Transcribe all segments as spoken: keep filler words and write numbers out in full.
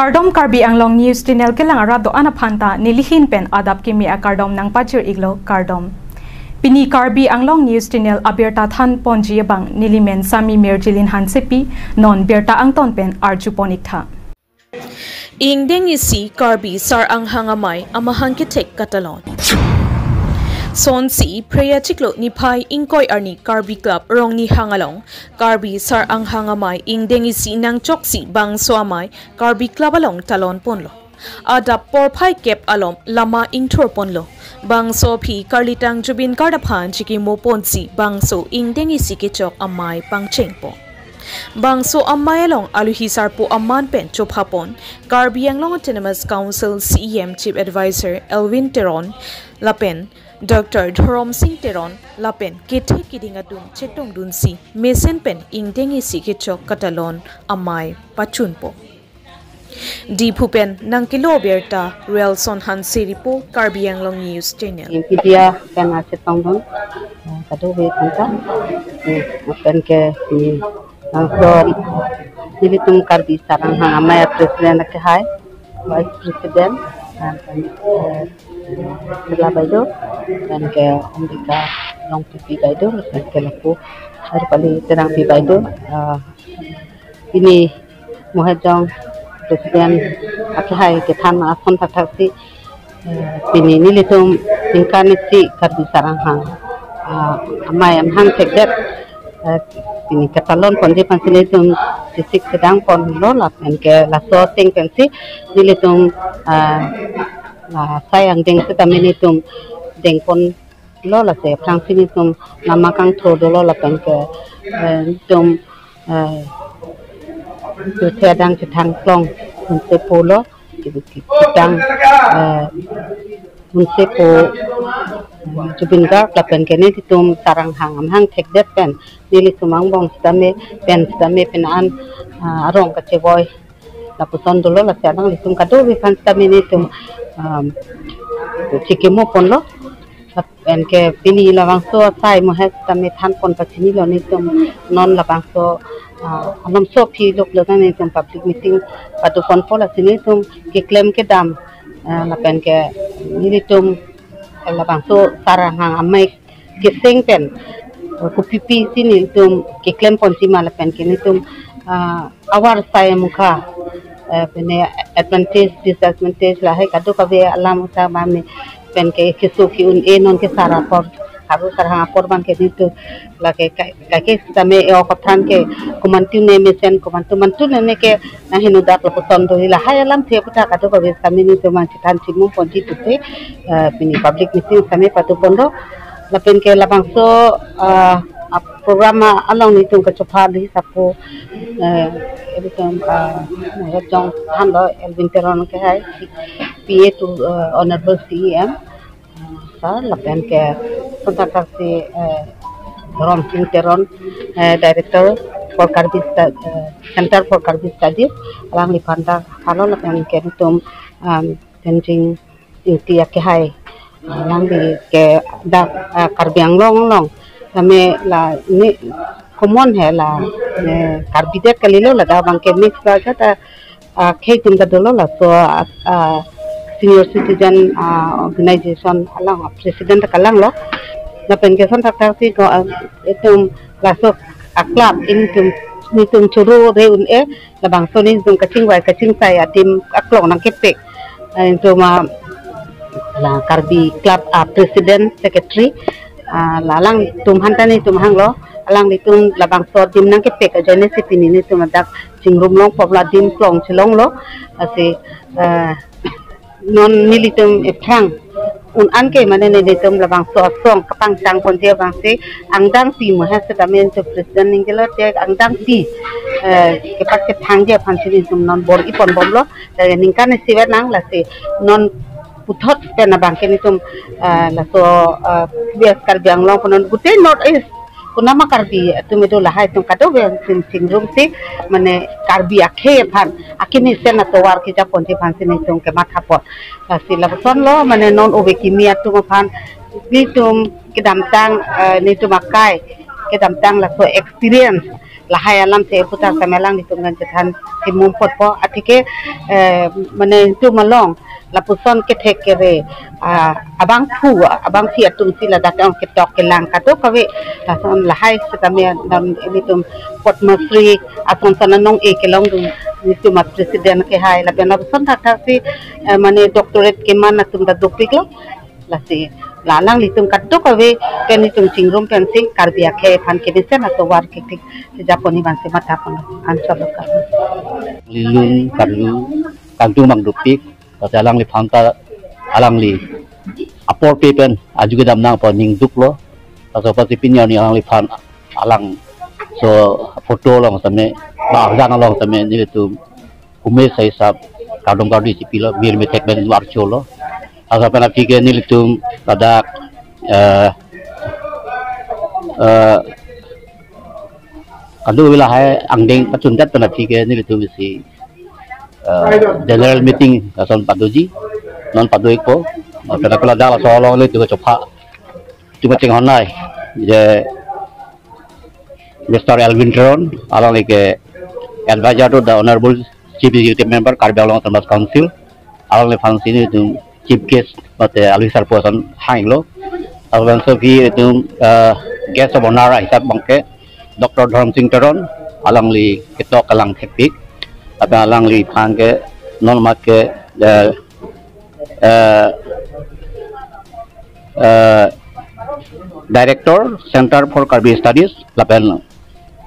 Kardom, Karbi Anglong News Channel kelang arat do-an aphan ta nelihin pen adap kimi akardom nangpajir iklo, kardom. Pini Karbi Anglong News Channel abirta than ponji abang nelimen Sami Mirjilin Hansepi, non birta angton pen arju pon iktha. Ingdeng isi Karbi Sar Anghang Amei amahang kethek katalon. Sonsi Phre achiklo niphai ingkoi arni Karbi Club Rongnihang along Karbi Sar Anghang Amei ingdeng isi nangchoksi bangso amei Karbi Club along talon ponlo. Adap porphai kep alom lama ingthur ponlo. Bangso aphi karlitang Zubeen Garg aphan chikimo ponsi bangso ingdeng isi kechok amei pangchengpo. Bangso amei along aluhi sarpo aman pen chopha pon Karbi Anglong Autonomous Council C E M Chief Advisor Elwin Teron lapen Doctor Dhorom Sing Teron lapen kethe kiding atum chetongdunsi mesen pen ingdeng isi kechok katalon amei pachunpo. Diphu pen nangkelo birta Relson Hanse report, Karbi Anglong News Channel. Media pen achetongdun, eh, kadokave aphan ta, eh, pen ke, eh, lason nelitum Karbi Sar Anghang Amei President akehai, Vice President, eh, pen, eh, Sila Baido, pen ke Ambika Rongpipi Baido, pen ke lapu Harpali Terangpi Baido, eh, pini Mohejong President akehai kethan ason thakthak si, eh, pini nelitum ningkan isi Karbi Sar Anghang, ah, Amei amahang thekdet, eh, pini katalon ponji aphansi nelitum chesik chedang ponlo lapen ke laso ateng pensi nelitum, ah, la sai angdeng sitame nelitum dengpon lo, lasi aphrangsi nelitum lama kangthur dolo lapen ke, eh, nelitum, eh, pirthe adang chethang klong unse pulo, ki-, ki-, kitang, eh, unse pu, eh, Zubeen Garg lapen ke nelitum Sar Anghang amahang thekdet pen nelitum angbong sitame pen sitame pen an, ah, arong kachevoi lapuson dolo, lasi alanglitum kadokave aphan sitame nelitum, um, chikimo ponlo. Lapen ke pini labangso asai mohe sitame than pon pachinilo nelitum non labangso, ah, alomso aphi lok lo nelitum public meeting pado ponpo, lasi nelitum keklem kedam, ah, lapen ke nelitum labangso Sar Anghang Amei keseng pen, eh, kopipi si nelitum keklem ponji ma lapen ke nelitum, ah, awar sai mukha, eh, pine advantage, disadvantage lahai kadokave alam uta mame pen ke keso ke-un-e non ke Sar apor, Karbi Sar Anghang apor abang ke nelitum lake kai, kai ke sitame e-ok aphan ke komantu ne mesen komantu mantu ne ne ke nanghinudap lapuson do, lahai alamthe aputhak kadokave sitame nelitum mang chethan chimung ponji pusi, eh, pini public meeting sitame pado ponlo. Lapen ke labangso, ah, ap-, program, ah, along nelitum kachopha aluhi sarpo, eh, nelitum, ah, Mohejong thanlo Elwin Teron akehai, P A to, eh, Honorable C E M, ah, sir, lapen ke lason thakthak si, eh, Dhorom Sing Teron, eh, Director for Karbi Sta-, eh, Center for Karbi Studies, alangliphan ta halo lapen ke nelitum, um, Tensing Ingti akehai, ah, alangli ke dak, ah, Karbi Anglong along sitame la ne common he la, eh, Karbi det kalilo, ladak abang ke mix bag ta, ah, khei atum ta dolo, laso, ah, ah, senior citizen, ah, organization along, ah, president ta kalanglo. Lapen ke lason thakthak si ko, ah, itum laso a-club nelitum, nelitum choro re un-e, labangso nelitum kachingvai kachingsai adim aklong nangkepek. Eh, nelitum, ah, la Karbi Club, ah, President, Secretary, ah, la alangtum aphan ta nelitum hanglo, alanglitum labangso adim nangkepek ajoine si pini nelitum ladak chingrum long pop la adim klong chelonglo, lasi, eh, non nelitum ephrang un-an ke mane nelitum labangso asong kapangchang ponji abangsi angdengpi mohe sitame nelitum president ningjelo te angdengpi, eh, kepak kethangji aphansi nelitum non bor-i pon bomlo, eh, ningkan isi vet nang, lasi non puthot pen abang ke nelitum, eh, laso, eh, West Karbi Anglong pu non gutei North East kunama Karbi atum edo, lahai atum kadokave ching, chingrum si mane Karbi akhei aphan akimi sen atovar keja ponji aphansi nelitum kematha pon. Lasi lapuson lo mane non ove kimi atum aphan nelitum kedamtang, eh, nelitum akai kedamtang laso experience lahai alam si putar semelang itum kan chethan si mumpot po, atike, eh, mane itum along lapuson kethek kere, ah, abangphu, abangphi atum si ladak ong ketok kelang kadokave, lason lahai setame dam ilitum Padma Shri ason sana nong e kelongdun itum a president ke hai, lapen lapuson thakthak si, eh, mane doctorate keman atum ta dopiklo. Lasi la alanglitum kadokave pen itum chingrum pensi Karbi akhei aphan kemesen atovar kiktik sejapon iban si matapon answer lo ka. Lilun karlu kangtung mang dopik, lasi alangliphan ta alangli apor pe pen aju kedam nangpo, ning duklo. Laso apotsi pini arni alangliphan alangso photo along same, ba arjan along same nelitum kume sai sap kardom kardi chipilo, mir methek pen archolo. Laso pen aphi ke nelitum ladak, eh, eh, kadu lahai angdeng pachundet pen aphi ke nelitum isi, eh, general meeting lason padoji, non pado-ikpo. Lapen ako ladak laso along nelitum chopha itum chinghon nai je Mister Elwin Teron, alangli ke advisor to the Honorable Chief Executive Member, Karbi Anglong Autonomous Council, alangliphan si nelitum chief guest mate alohi sarpo ason hanglo. Lapen so aphi itum, eh, guest of honor ahisap abangke Doctor Dharam Singh Teron, alangli ketok kelang thekpik. Lapen alangliphan ke non mat ke, eh, eh, eh, Director, Center for Karbi Studies, lapen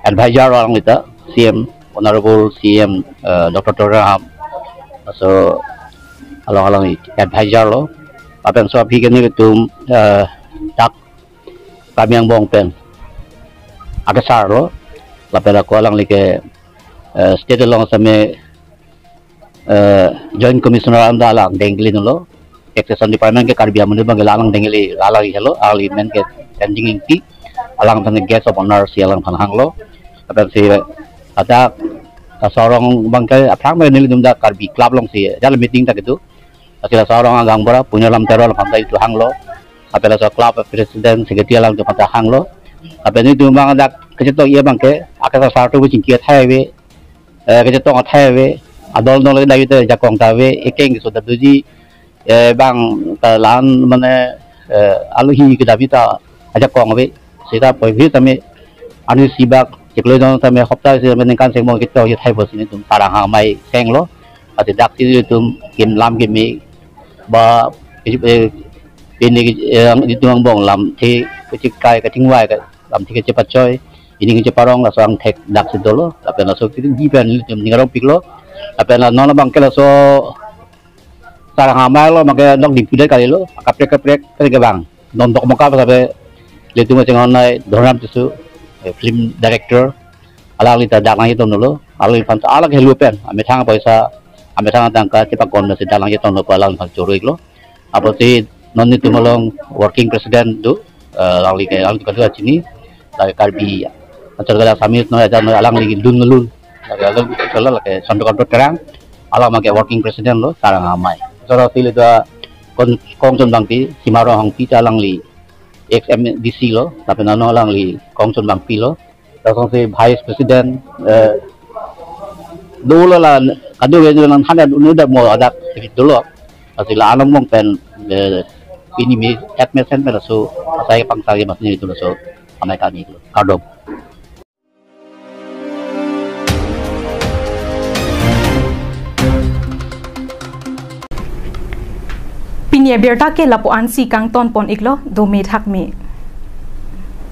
advisor along ita C M, Honorable C M, eh, Doctor Tuliram Ronghang. So along along advisor lo. Lapen so aphi ke nelitum, eh, dak Karbi angbong pen akesar lo. Lapen ako alangli ke, eh, state along same, eh, Joint Commissioner anda alang dengkili dunlo. Taxation Department ke Karbi amonit abangke la alang dengkili, la alang helo, alangli men ke Tensing Ingti, alangphan guest of honor si alangphan hanglo. Lapen si ladak laso arong abangke aphrang nelitum dak Karbi Club along si jal meeting ta kedo. Lasi laso arong agang bora Punyalam Teron aphan ta itum hanglo. Lapen laso club president secretary alangtum aphan ta hanglo. Lapen itum abang dak kachetong-i abangke akesar sartu chingki athai ave, eh, kachetong athai ave, adol adol lake David ajakong ta ave, ekeng keso ta doji, eh, bang ta la-an mane, eh, alohi kedam ta ajakong ave, seta poi vi tame ani sibak chiklo don tame hopta si tame ningkan seng mong kito ye thai bo si nelitum Tarang Hang Amei senglo, ati dak si nelitum kim lam keme ba, eh, pini, eh, itum angbong lamthe kachikai kachingvai ka lamthe kachepachoi, ining kacheparong laso angthek dak si dolo, lapen laso kiti di pen nelitum ning arongpiklo, lapen la non abangke laso Tarang Hang Amei lo, make nok di pudet kalilo, kaprek kaprek kaprek abang non dok maka sabe, ilitum chinghon nai Dhonram Tisso, eh, film director, alangli ta dak nangji tomlo, alangliphan ta alak helu pen amethang poisa, amethang tangka chepakon si dak nangji tomlo pu alangliphan choro-iklo. Apotsi non nelitum along working president do, eh, alangli ke, alangli ke kachini, lake Karbi Anchal Gada Summit noi aja noi alangli lun lun, lake alangli ke Chandrakanta Terang, alang make working president lo Tarang Hang Amei. Soro si le da Kong, Kongchon Bangpi, Sima Ronghangpi ta alangli ex M D C lo, lapen non alangli Kongchon Bangpi lo. Lason si vice president, eh, dolo la, kadu ke dolo nang hana unu da mo adak dolo. Lasi la anong mong pen, eh, pini me, head mesen pen laso asai pangsai mas nelitum laso amai kami lo. Kardom. Pini abirta ke lapu-an si kangton pon-iklo, dome thakme.